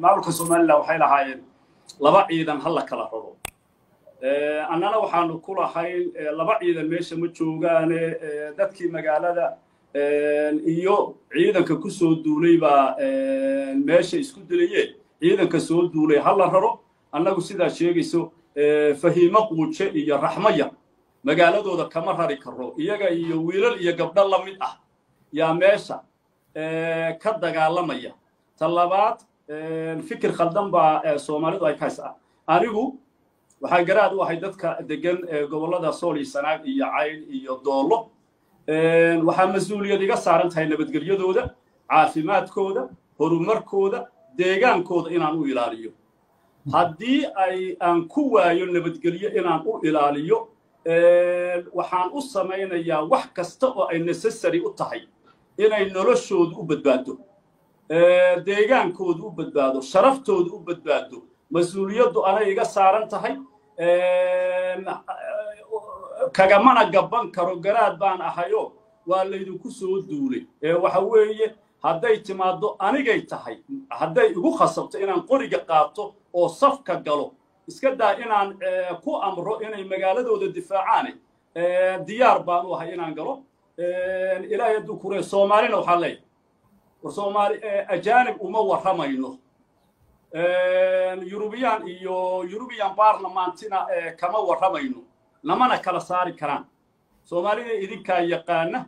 Maamulka Somaliland waxay lahaayeen laba ciidan ha la kala raro. Annana waxaanu ku lahayn laba ciidan meesha ma joogaane, dadkii magaalada iyo ciidanka ku soo duulay baa meesha isku dilayeen, ciidanka soo duulay ha la raro. Annagu sidaa sheegayso, Fahiimo Quuje iyo Raxmaya magaaladooda kama rari karo, iyaga iyo wiilal iyo gabdho la mid ah yaa meesha ka dagaalamaya. Ta labaad, fikir khaldan baa Soomaalidu ay ka haysaa. Anigu waxaan garaad u ahay dadka degan gobollada Sool iyo Sanaag iyo Cayn iyo Doollo. Waxaa mas-uuliyad iga saaran tahay nabadgelyadooda, caafimaadkooda, horumarkooda, deegaankooda inaan u ilaaliyo. Haddii ay aan ku waayo nabadgelyo inaan u ilaaliyo, waxaan u samaynayaa wax kasta oo ay necessary u tahay inay noloshoodu u badbaado, deegaankoodu u badbaado, sharaftoodu u badbaado. Mas-uuliyaddu anay iga saaran tahay, kagamana gabban karo. Garaad baan ahayo, waa laydinku soo duulay. Waxa weeye, hadday timaaddo anigay tahay, hadday igu khasabto inaan qoriga qaato oo safka galo, iska daa inaan ku amro inay magaaladooda difaacaane, diyaar baan u ahay inaan galo. Ilaahay hadduu kuree, Soomaalina waxaa leeyahay, war Soomaali, ajaanib uma warramayno, Yurubiyaan iyo Yurubiyan baarlamaantina kama warramayno, namana kala saari karaan. Soomaalida idinkaa yaqaana,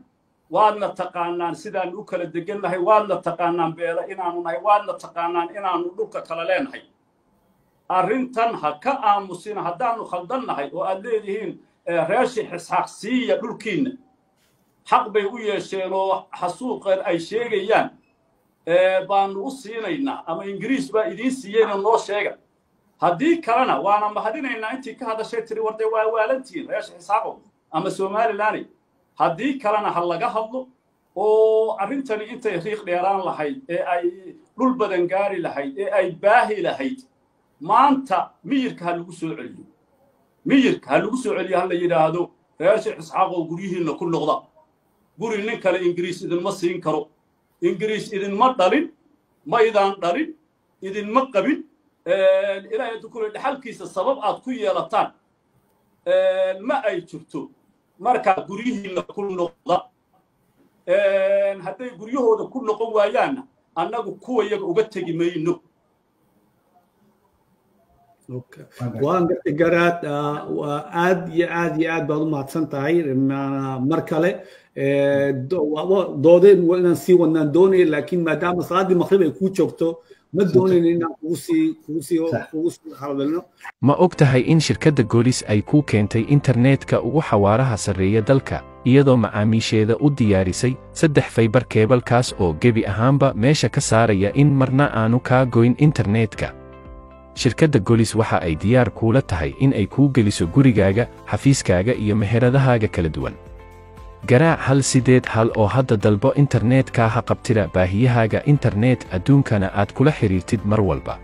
waadna taqaanaan sidaanu u kala degan nahay, waadna taqaanaan beela inaanu nahay, waadna taqaanaan inaanu dhulka kala leenahay. Arrintan ha ka aamusina. Haddaanu khaldan nahay oo aad leedihiin reeshi Xisxaaq siiya dhulkiinna, xaq bay u yeesheen oo xasuuqeen ay sheegayaan baanu u siinaynaa, ama Ingiriis baa idiin siiyeyna, noo sheega. Haddii kalena waana mahadinaynaa intii ka hadashay tiri warde waa waalantihiin reesha Xisaaqow ama Somalilaney. Haddii kalena ha laga hadlo, oo arrintani intay riiq dheeraan lahayd ee ay dhul badan gaari lahayd ee ay baahi lahayd, maanta miyirka ha lagu soo celiyo, miyirka ha lagu soo celiyo. Ha la yidhaahdo, reesha Xisxaaqow, guryihiinna ku noqda. Guri nin kale Ingiriis idinma siin karo. Ingiriis idinma dhalin, maydaan dhalin, idinma qabin. Ilaahay hadduu kule dhexalkiisa sabab aad ku yeelataan ma ay jirto. Marka guryihiinna ku noqda. Hadday guryahooda ku noqon waayaanna, annagu kuwa yaga uga tegi mayno. Waan gartay, Garaad. Waa aad iyo aad iyo aad baad u mahadsan tahay mar kale. Doodeen waa inaan sii wadnaan doonaya, laakiin maadaama salaaddii maqrib ay kuu joogto, ma doonayno inaan kugu sii hadalno. Ma og tahay in shirkadda Golis ay kuu keentay internetka ugu xawaaraha sarreeya dalka, iyadoo macaamiisheeda u diyaarisay 3 fiber cable-kaas oo gebi ahaanba meesha ka saaraya in marna aanu kaa goyn internetka? Shirkadda Golis waxa ay diyaar kuula tahay in ay kuu geliso gurigaaga, xafiiskaaga iyo meheradahaaga kala duwan. Garaac 181 oo hadda dalbo internetka, ha qabtida baahiyahaaga internet, adduunkana aad kula xidhiirtid mar walba.